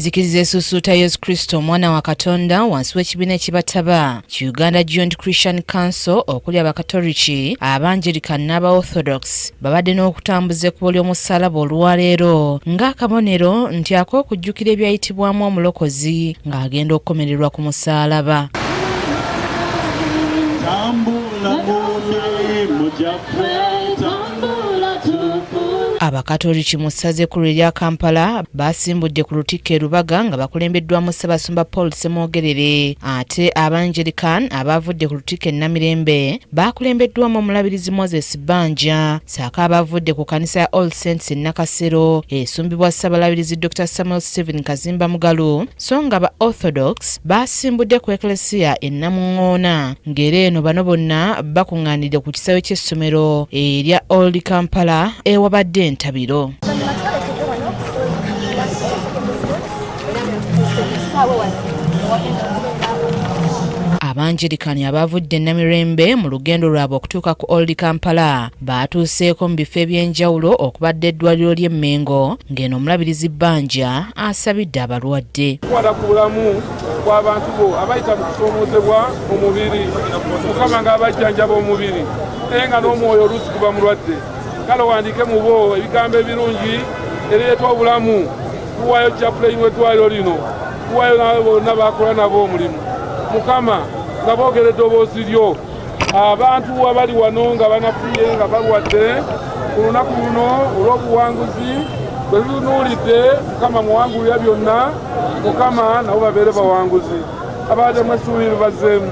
Nzikiriza esuusuuta Yesu Kristo omwana wa Katonda wansi w'ekibiina ekibataba ki Uganda Joint Christian Council okuli Abakatoliki, Abangerika n'aba Orthodox babadde n'okutambuza ekkubo ly'omusaalaba olwaleero ng'akabonero nti ak'okujjukira ebyayitibwamu Omulokozi ng'agenda okukomererwa ku musaalaba. Abakatoliki mu ssaza ekkulu erya Kampala basimbudde ku Lutikko e Lubaga nga bakulembeddwamu Ssabasumba Paul Ssemwogerere, ate Abangelican abaavudde ku Lutikko e Namirembe baakulembeddwamu Omulabirizi Moses Bbanja ssaako abaavudde ku kkanisa ya All Saints e Nakasero esumbibwa Ssabalabirizi Dokita Samuel Stephen Kazimba Mugalu, so nga ba Orthodox baasimbudde ku Eklezia e Namuŋŋoona ng'era eno bano bonna bakuŋŋaanidde ku kisaawe ky'essomero erya Old Kampala ewabadde entabiro. Abangerikani abaavudde e Namirembe mu lugendo lwabwe okutuuka ku Old Kampala baatuuseeko mu bifo eby'enjawulo okubadde eddwaliro ly'e Mengo ng'eno Omulabirizi Bbanja asabidde abalwadde. Kukwata ku bulamu bw'abantu bo abayita mu kusoomoozebwa mu mubiri, Mukama ng'abajjanjaba omubiri naye nga n'omwoyo oluusi guba mulwadde. Kale owandiike mu bo ebigambo ebirungi ebireeta obulamu. Tuwaayo chaplain w'eddwaliro lino, tuwaayo n'abo bonna b'akola nabo omulimu, Mukama, nga boogera eddoboozi lyo. Abantu abali wano nga banafuye nga balwadde ku lunaku luno olw'obuwanguzi bwe tutunuulidde, Mukama muwangulira byonna, Mukama nabo babeere bawanguzi. Abaademu essuubi libazzeemu,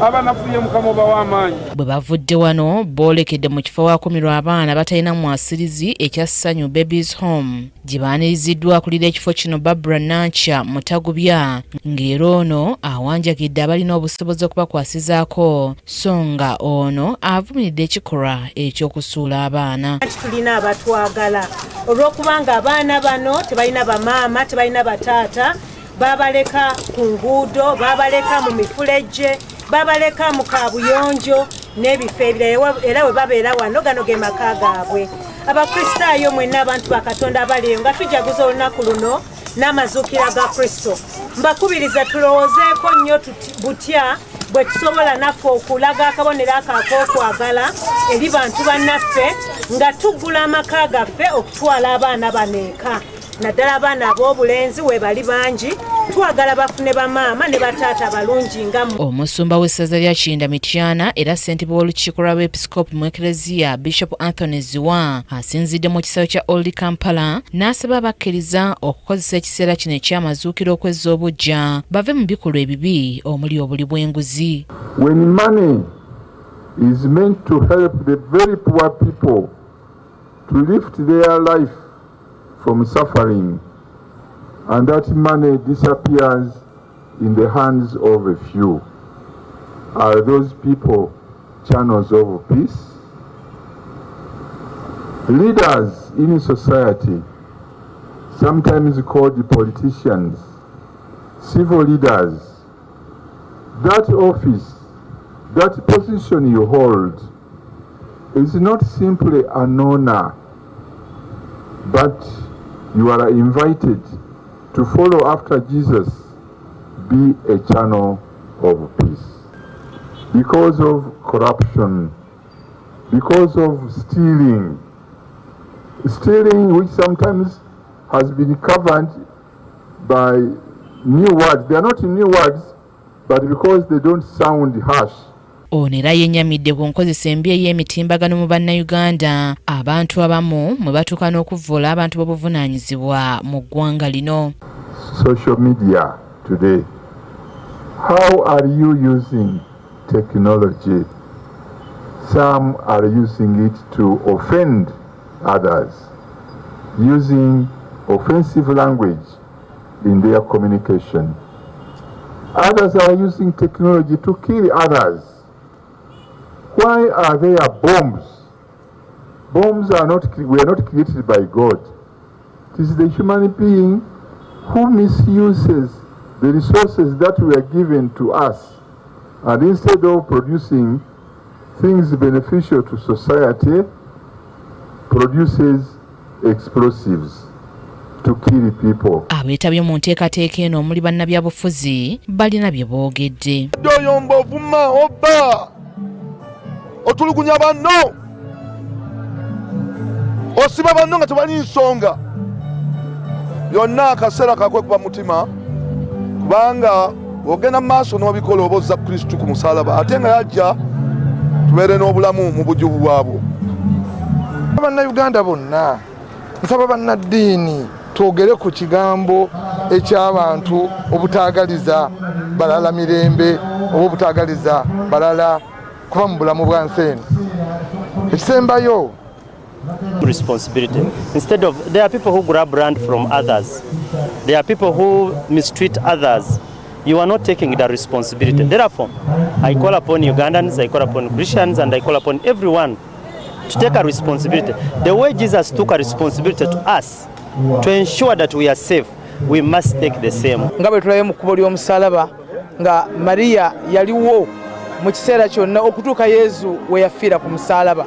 abanafuye Mukama obawa amaanyi. Bwe bavudde wano boolekedde mu kifo awakumirwa abaana batalina mwasirizi ekya Ssanyu Babies Home gye baaniriziddwa akulira ekifo kino Barbara Nankya Mutagubya ng'era ono awanjagidde abalina obusobozi okubakwasizaako so nga ono avumiridde ekikolwa eky'okusuula abaana. Tulina abatwagala olw'okubanga abaana bano tebalina bamaama, tebalina bataata, babaleka ku nguudo, babaleka mu mifulejje, babaleka mu kaabuyonjo n'ebifo ebirala, era we babeera wano gano ge maka gaabwe. Abakristaayo mwenna abantu ba Katonda abali eyo nga tujaguza olunaku luno n'amazuukira ga Kristo, mbakubiriza tulowoozeeko nnyo butya bwe tusobola naffe okulaga akabonero ako ak'okwagala eri bantu bannaffe nga tuggula amaka gaffe okutwala abaana bano eka, naddala abaana ab'obulenzi webali bangi, twagala bafune bamaama ne bataata balungi nga Omusumba w'essaza lya Kiyinda Mityana era ssentebe w'olukiiko lw'abeepisikoopi mu Eklezia Bishop Anthony Zziwa asinzidde mu kisaawe kya Old Kampala n'asaba abakkiriza okukozesa ekiseera kino eky'amazuukiro okwezza obuggya bave mu bikolwa ebibi omuli obuli bw'enguzi. When money is meant to help the very poor people to lift their life from suffering, and that money disappears in the hands of a few, are those people channels of peace? Leaders in society, sometimes called politicians, civil leaders, that office, that position you hold is not simply an honor, but you are invited to follow after Jesus, be a channel of peace. Because of corruption, because of stealing, stealing which sometimes has been covered by new words. They are not new words, but because they don't sound harsh. Ono era yennyamidde ku nkozesa embi ey'emitimbagano mu Bannayuganda, abantu abamu mwe batuuka n'okuvvoola abantu b'obuvunaanyizibwa mu ggwanga lino. Social media today. How are you using technology? Some are using it to offend others, using offensive language in their communication. Others are using technology to kill others. Why are there bombs? Bombs are not, were not created by God. It is the human being who misuses the resources that were given to us. And instead of producing things beneficial to society, produces explosives. to kill people. Abeetabye mu nteekateeka eno omuli bannabyabufuzi balina bye boogedde. Oyomba, ovuma, obba, otulugunya banno, osiba banno nga tebali nsonga byonna. Akaseera kakwekuba mutima, kubanga ogenda mu maaso n'obikola oba ozza Kristu ku musalaba, ate nga yajja tubeere n'obulamu mu bujuvu bwabwo. Bannayuganda bonna, nsaba bannaddiini twogere ku kigambo eky'abantu obutaagaliza balala mirembe oba obutaagaliza balala kuba mu bulamu bwa nsi eno. Ekisembayo, responsibility. Instead of, there are people who grab land from others. There are people who mistreat others. You are not taking the responsibility. Therefore, I call upon Ugandans, I call upon Christians, and I call upon everyone to take a responsibility. The way Jesus took a responsibility to us to ensure that we are safe, we must take the same. Nga bwe tulabye mu kkubo ly'omusalaba nga Mariya yaliwo mu kiseera kyonna okutuuka Yezu we yafiira ku musalaba,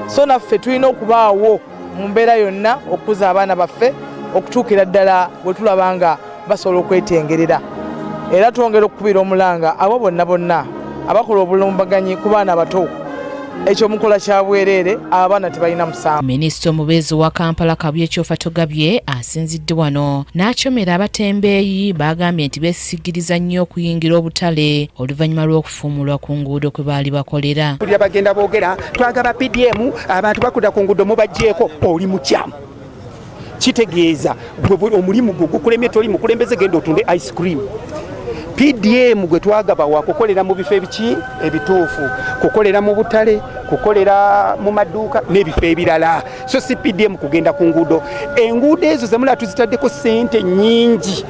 so naffe tulina okubaawo mu mbeera yonna okukuza abaana baffe okutuukira ddala bwe tulaba nga basobola okwetengerera. Era twongera okukubira omulanga abo bonna bonna abakola obulumbaganyi ku baana bato, ekyo mukola kya bwereere, abaana tebalina musango. Minisita omubeezi wa Kampala, Kabuye Kyofatogabye, asinzidde wano n'akyomera abatembeeyi bagambye nti beesigiriza nnyo okuyingira obutale oluvannyuma lw'okufuumulwa ku nguudo kwe baali bakolera. Mpulira bagenda boogera, twagaba PDM, abantu bakudda ku nguudo mubaggyeko. Oli mukyamu. Kitegeeza gwe omulimu gwo gukulemye, toli mukulembeze, genda otunde ice cream. PDM gwe twagaba wakukolera mu bifo ebiki ebituufu, kukolera mu butale, kukolera mu maduuka n'ebifo ebirala, so si PDM kugenda ku nguudo. Enguudo ezo zemulaba tuzitaddeko sente nyingi.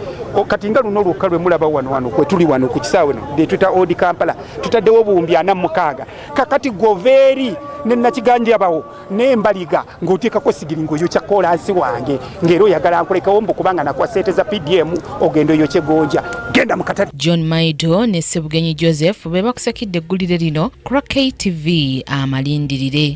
Kati nga luno lwokka lwe mulaba wano, wano kwe tuli wano ku kisaawe no lyetuyita Old Kampala, tutaddewo 46,000. Kakati gwova eri ne Nakiganjabawo n'embaliga ng'oteekako sigiri ng'oyokya kolansi wange, ng'era oyagala nkulekawo mbu kubanga nakuwa sente za PDM ogenda oyokye gonja, genda mu katale. John Maido ne Sebugenyi Joseph be bakusakidde eggulire lino ku lwa KTV Amalindirire.